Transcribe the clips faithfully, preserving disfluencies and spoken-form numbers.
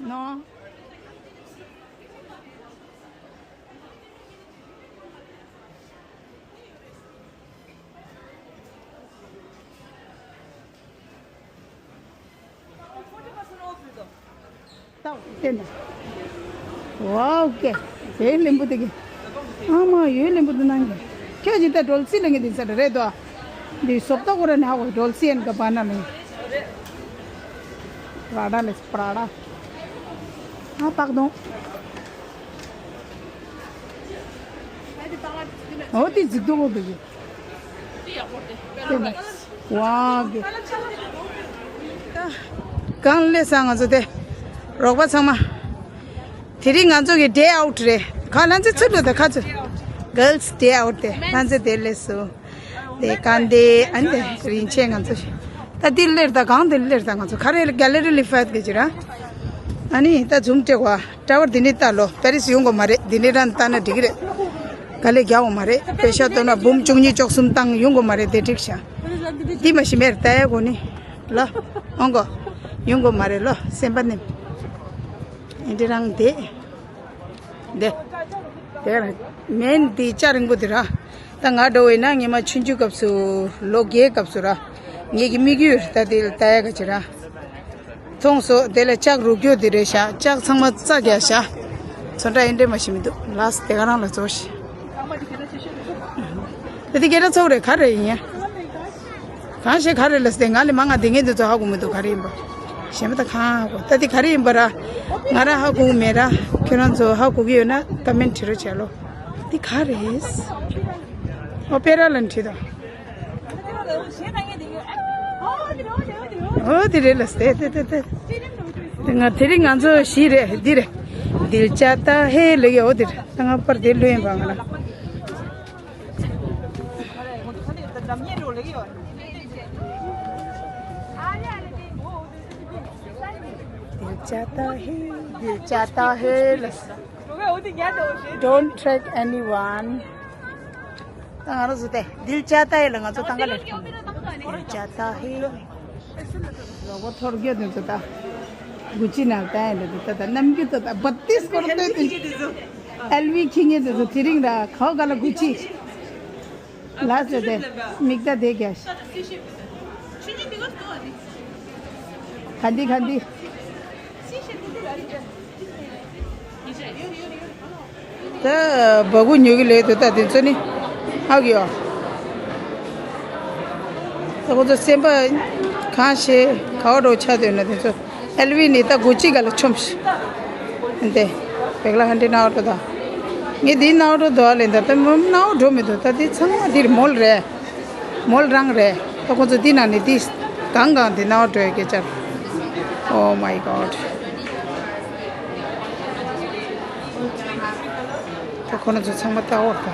ནོ། ཏའོ་བསྟན་ན། ཝའོ་ཀེ། དེ་ལེམ་བུ་དེ་གི། ཨ་མ་ཡོད་ལེམ་བུ་དེ་ནང་གི། ཁྱོད་ཀྱིས་ད་སྒྲོལ་སི་ལེན་གི་དེ་ས་རེད་དོ། འདི་སོབ་ཏོ་ཀོ་ར་ནི་ཧ་གོ་སྒྲོལ་སི་ཡན་ག་པ་ན་ལེ། པྲ་ཌ་ལེ་པྲ་ཌ། ཨ་པག་དོང་། འོ་དེ་འཛིག་དོ་གོ་དེ་གི། ཝ་གི། གང་ལས་སང་ང་ཚོ་དེ། རོགས་པ་ཚང་མ། དེ་རིང་ང་ཚོ་གི་ཌེ་ཨའུཊ་རེད། ཁ་ལྷན་ཚེ་ཚུར་འགྲོ་དང་ཁ་ཚུར། གརལ་སི་ཌེ་ཨའུཊ་དེ་ལྷན་ཚེ་དེ་ལས་སུ། དེ་གང་དེ་ཨན་དེ་རིན་ཆེན་ང་ཚོ་ཞིག་ད་དེ་ལེར་ད་གང་དེ་ལེར་ད་ང་ཚོ་ག་རེ་གེ་ལེ་རི་ལི་ཕད་གི་ཅི་ར། ཨ་ནི་ད་ཛུམ་སྤྲད་བ་ཊ་ཝར་དེ་ནི་ལྟ་ལོ། པེ་རི་སི་ཡོང་གོ་མ་རེད། དེ་ནི་རང་ལྟ་ན་འགྲིག་གི་རེད། ག་ལེ་རྒྱག་འོ་མ་རེད། པེ་ཤ་ཏོ་ན་འབུམ་བཅུ་གཉིས་བཅུ་གསུམ་བཏང་ཡོང་གོ་མ་རེད། དེ་འགྲིག་ཤག་དེ་མ་ཤི་མེར་ལྟ་ཡ་གོ་ནི། ལ། ཨོང་གོ། ཡོང་གོ་མ་རེད་ལོ། སེམས་པ་ནི། ཨེ་འདྲི་རང་དེ། འདི། དེ་རང་། མེན་འདི་ལྕགས་རིང་པོ་དེ་ར། ད་ང་འགྲོ་བས་ན་ངེད་མ་ཆུང་ཆུང་སྐབས་སུ། ལོ་བརྒྱད་སྐབས་སུ་ར། ངེད་ཀྱི་དམིགས་ཡུལ་ད་དེ་ལ་ལྟ་ཡ་ག་ཅི་ར། མཐོང་སོ་དེ་ལ་ལྕགས་རུ་སྐྱོ་དེ་རེད་ཤག་ལྕགས་ཚང་མ་རྩ་རྒྱག་ཤག་ཚོན་ཁྲ་ཨེ་འདྲེ་མ་ཤི་མི་འདུག་ལགས་དེ་ག་རང་ལ་ཚོ་ཤི། ད་དེ་སྐད་ཆ་ཚོགས་རེད་ག་རེ་ཡིན་ཡ། གང་ཞིག་ག་རེ་ལ་སྟེ་ང་ལས་མ་ང་དེ་ངེད་འདི་ཚོ་ཧ་གོ་མི་འདུག་ག་རེ་ཡིན་པ། གཞན་པ་ད་གང་ཧ་གོ་ད་དེ་ག་རེ་ཡིན་པ་ར། ང་རང་ཧ་གོ་མེད་ར། ཁྱོད་རང་ཚོ་ཧ་གོ་གི་ཡོད་ན་ཀ་མེན་བྲིས་རོགས་བྱས་ལོ། དེ་ག་རེད། ཨོ་པེ་ར་ལ་བྲིས་དང་། ཨོ་དེ་རེད་ལ་སྟེ་དེ་དེ་དེ། དེ་ང་དེ་རིང་ང་ཚོ་བཞི་རེད་འདི་རེད། འདིལ་ཅ་ད་ཧེ་ལེ་གི་ཨོ་དེ་རེད། ད་ང་པར་དེ་ལོས་ཡིན་པ་ང་ལ། འདིལ་ཅ་ད་ཧེ། འདིལ་ཅ་ད་ཧེ་ལ། Don't track anyone. ད་ང་རང་ཚོ་དེ་འདིལ་ཅ་ད་ཧེ་ལ་ང་ཚོ་ཏང་ག་ལེར། འདིལ་ཅ་ད་ཧེ། རོགས་པ་ཐོར་རྒྱུ་དེ་ཚོ་ད། གུ་ཅི་ནང་ད་ཡིན་འདུག་ད་ད་ནམ་རྒྱུན་ད་ད་བ་ཏིས་སྐོར་ལྟོས་དེ། ཨེལ་ཝི་ཁྱི་ངེས་དེ་ཚོ་དེ་རིང་ར་ཁའོ་ག་ལ་གུ་ཅི། ལ་ཟེར་ཏེ་མིག་ད་དེ་རྒྱ་ཤ། ག་འདི་ག་འདི། ད་སྦ་ཁུག་ཉོ་གི་ལས་དུ་ད་དེ་ཚོ་ནི་ཧ་གི་ཡོ། ད་ཁོ་ཚོ་སེམས་པ་གང་ཤེས་ག་བ་འགྲོ་ཆ་དོན་ན་དེ་ཚོ་ཨེལ་ཝི་ནི་ད་གུ་ཅི་ག་ལ་ཆོམ་ཤི། འདི་བེག་ལ་ཧན་ཏི་ནའོ་ཏོ་ད་ངས་འདི་ནའོ་ཏོ་དོ་ལེན་ད་ད་མོ་ནའོ་འགྲོ་མི་འདུག་ད་འདི་ཚང་མ་འདིར་མོལ་རེད། མོལ་རང་རེད། ད་ཁོ་ཚོ་འདི་ནང་ནས་འདི་གང་གང་འདི་ནའོ་འགྲོ་ཡ་སྐད་ཆ། Oh my God. ད་ཁོ་ན་ཚོ་ཚང་མ་ལྟ་འོར་ད།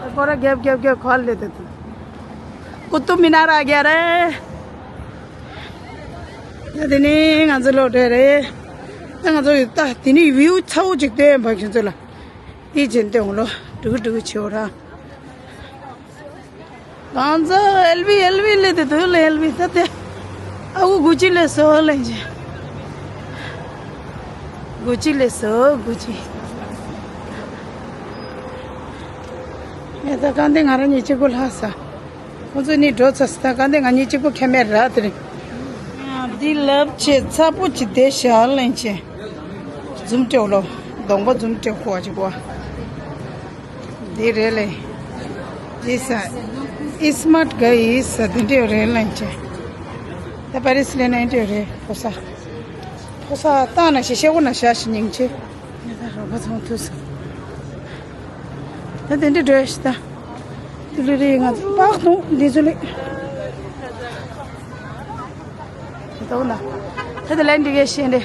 སྐོར་ར་རྒྱབ་རྒྱབ་རྒྱབ་ག་ལེ་ད་དུ། ཀུ་ཏུབ་མི་ནཱར་ཨ་གྱ་རེད། ད་དེ་ནས་ང་ཚོ་ལོག་འགྲོ་རེད། ད་ང་ཚོ་ཡོད་ད་དེ་ནས་བིའུ་ཚ་བོ་ཅིག་སྟོན་པ་ཁྱོད་ཚོ་ལ། དེ་བྱེད་འདོད་ལོ་འགྲུག་འགྲུག་བྱེད་འོ་ར། ང་ཚོ་ཨེལ་ཝི་ཨེལ་ཝི་ལེ་དེ་དུ་ལེ་ཨེལ་ཝི་ད་དེ། ཨ་ཁུ་གུ་ཅི་ལེ་སོ་ལེ་ཅི། གུ་ཅི་ལེ་སོ་གུ་ཅི། ངས་ད་གང་དེ་ང་རང་ཉིད་གཅིག་པུ་ལྷག་ས། ཁོ་ཚོ་ནི་འགྲོ་ཚར་ས་ད་གང་དེ་ང་ཉིད་གཅིག་པུ་ཁྱད་མེད་ར་དེ་རིང་། འདི་ལབ་ཆེ་ཚ་པོ་ཅི་དེ་ཤ་ལེན་ཆེ། ཛུམ་སྤྲེའུ་ལོ། གདོང་པ་ཛུམ་སྤྲེའུ་ཁོ་ཅི་གོ། འདི་རེད་ལེ། འདི་ས། ཨི་སི་མཱཊ་ག་ཨི་ས་དེ་འདྲེ་རེད་ལེན་ཆེ། ད་པ་རི་སི་ལེན་ན་འདྲེ་རེད་ཕོ་ས། ཕོ་ས་ཏང་ན་ཤེ་ཤེ་གོ་ན་ཤ་ཤི་སྙིང་ཆེ། ད་རོགས་པ་ཚོང་ཐུག་ས། ད་དེ་འདྲེ་འགྲོ་ཤི་ད། ལུ་རེ་ང་ཚོ་པག་དང་འདི་ཚོ་ལས། དོ་ན། ད་ལན་འདི་གས་ཤེས་འདི།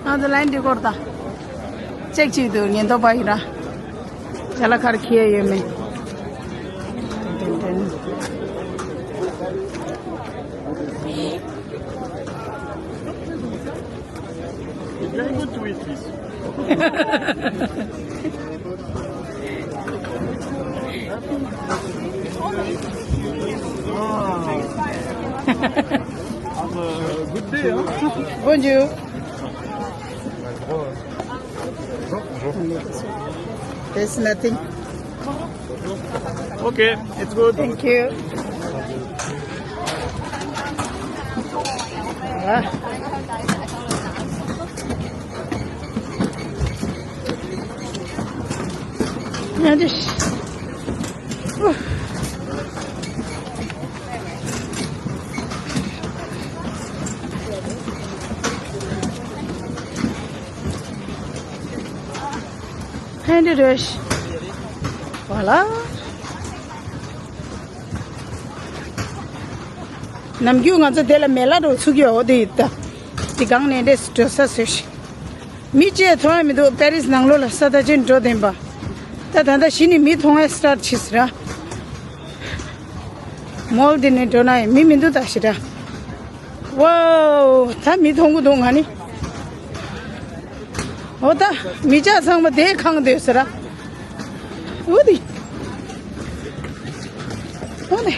ང་ཚོ་ལན་འདི་སྐོར་ད། ཅེག་ཅིག་འདུག་ཉེན་རྟོག་པ་ཡིན་ར། ཅ་ལག་ཁར་འཁྱེར་ཡོད་མེད། ཏན་ཏན། It's very good to eat this. Ah. Have a good day, hein? Bonjour. There's nothing. Okay, it's good. Thank you. Ah. Yeah, this. ཕན་འདི་རེད། ཝ་ལ། ནམ་རྒྱུན་ང་ཚོ་དེ་ལ་མེ་ལ་རུ་ཚུགས་ཡོད་དེ་ཡིན་ད། དེ་གང་ནས་འདྲེས་འགྲོ་ས་ཟེར་ཞིག་མི་གཅིག་མཐོང་ཡ་མི་འདུག་པེ་རིས་ནང་ལོགས་ལ་ས་ད་ཅིག་འགྲོ་བདེན་པ། ད་ད་ལྟ་གཞི་ནས་མི་མཐོང་ཡ་སི་ཊར་ཊི་བྱས་ཟེར་ར། མོལ་འདི་ནས་འགྲོ་ན་ཡང་མི་མི་འདུག་ད་ཞེ་དྲག་ཝའོ། ད་མི་མཐོང་གི་འདུག་ང་ནི། འོ་ད་མི་ཆ་ཚང་མ་དེ་ཁང་སྡོད་ཟེར་ར། འོ་དེ། འོ་དེ།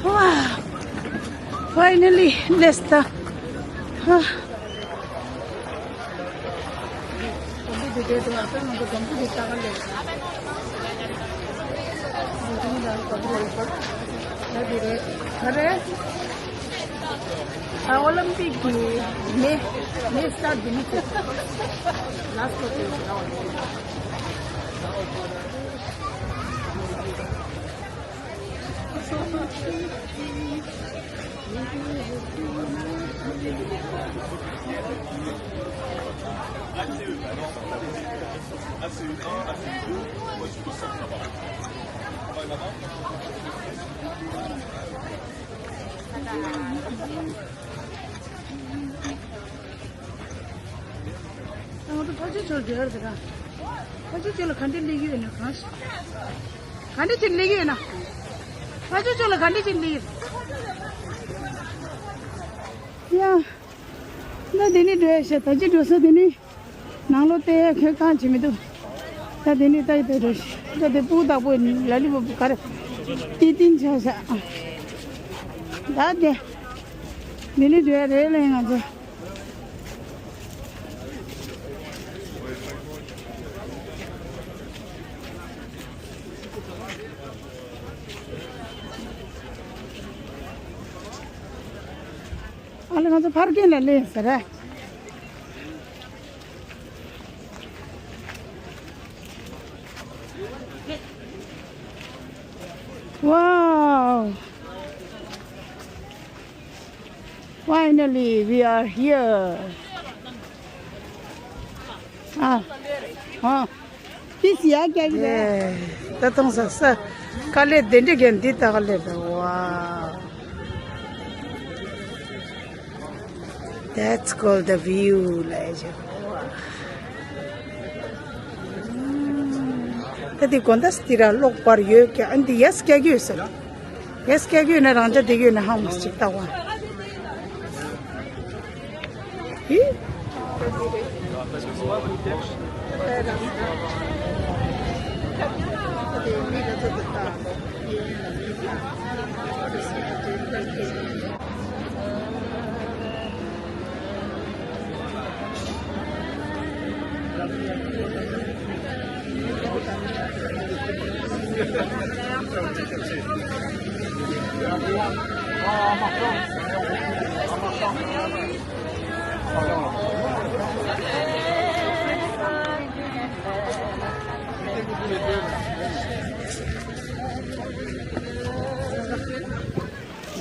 Wow! Finally, let's start. Huh. ཨ། ཨོ་ལིམ་པིག་གི་མེ་མེ་སི་ཊར་ཊི་འདི་ནས་ལ་སི་ཊི་ལོ་ཊི་ལ། ང་ཚོ་ཕ་ཆོས་ཆོས་སྒེར་དེ་ག་ཕ་ཆོས་ཆོས་ལ་ག་འདྲ་སླེབས་ཀྱི་ཡོད་ན། གང་ཞིག་ག་འདྲ་ཅིག་སླེབས་ཀྱི་ཡོད་ན། ཕ་ཆོས་ཆོས་ལ་ག་འདྲ་ཅིག་སླེབས་ཡོད། ཡ། ད་དེ་ནི་འགྲོ་ཡ་ཤ་ད་ཅི་འགྲོ་ས་དེ་ནི། ནང་ལོགས་བལྟས་ཡ་ཁྱོད་གང་བྱེད་མི་འདུག་ད་དེ་ནི་ལྟ་ཡི་ལྟ་འགྲོ་ཤི། ད་དེ་སྤུ་དག་པོ་ལ་ལི་བུ་ག་རེ། ཏི་ཏིན་ཆ་ཤ། ད་དེ། དེ་ནི་འགྲོ་ཡ་རེད་ལས་ང་ཚོ། ཨ་ལེ་ང་ཚོ་ཕར་ཀིང་ལ་སླེབས་ཟེར་ར། Wow! Finally, we are here. ཨ། ཨ། ཏི་སི་ཡ་ཀྱ་གི་རེད། ད་གཏོང་ས་ས། དཀའ་ལས་དེ་འདྲ་གན་འདི་ད་དཀའ་ལས་ད་ཝ། That's called the view ལ་ཡ་ཇ། ད་འདི་དགོན་ད་སི་ཏི་ར་གློག་པར་ཡོད་ཀྱ་ཨ་འདི་ཡས་ཀྱ་གི་ཡོད་ས། ཡས་ཀྱ་གི་ཡོད་ན་རང་ཅག་འདི་གི་ཡོད་ན་ཧང་མ་ཅིག་ལྟ་བ།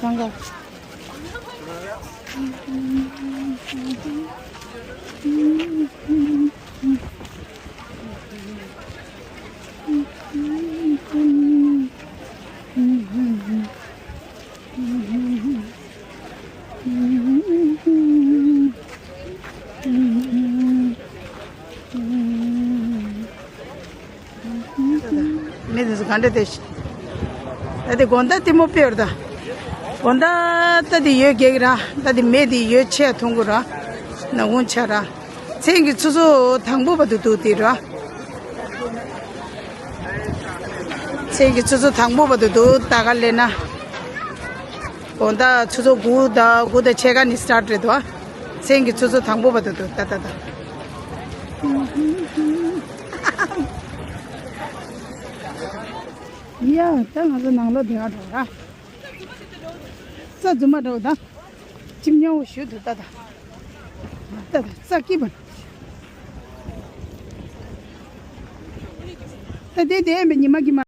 སང་ག་མི་དེ་ཚོ་ག་འདྲ་བསྡད་ཤག་ད་དེ་དགོང་དག་ལྟད་མོ་དཔེ་ཡོད་རེད་ད། དགོང་དག་ད་དེ་ཡོད་རྒྱག་གི་ར། ད་དེ་མེ་དེ་ཡོད་ཆེ་མཐོང་གི་ར། ནག་ཁུང་ཆ་ར། མཚན་གྱི་ཆུ་ཚོད་དང་པོ་བར་དུ་འདུག་དེ་ར། མཚན་གྱི་ཆུ་ཚོད་དང་པོ་བར་དུ་འདུག་ད་ག་ལས་ན། དགོང་དག་ཆུ་ཚོད་དགུ་དང་དགུ་དང་ཕྱེད་ཀ་ནས་སི་ཊར་ཊི་རེད་དོ། མཚན་གྱི་ཆུ་ཚོད་དང་པོ་བར་དུ་འདུག་ད་ད་ད། ཡ། ད་ང་ཚོ་ནང་ལོགས་བསྡད་ག་འགྲོ་ར། རྩྭ་རྫུན་མ་འདྲ་བོ་ད། ཅིམ་ཉམས་པོ་ཞུ་འདུག་ད་ད། ད་ད་རྩྭ་སྐྱིད་པ། ད་དེ་དེ་ཨེ་མེད་ཉི་མ་གི་མ།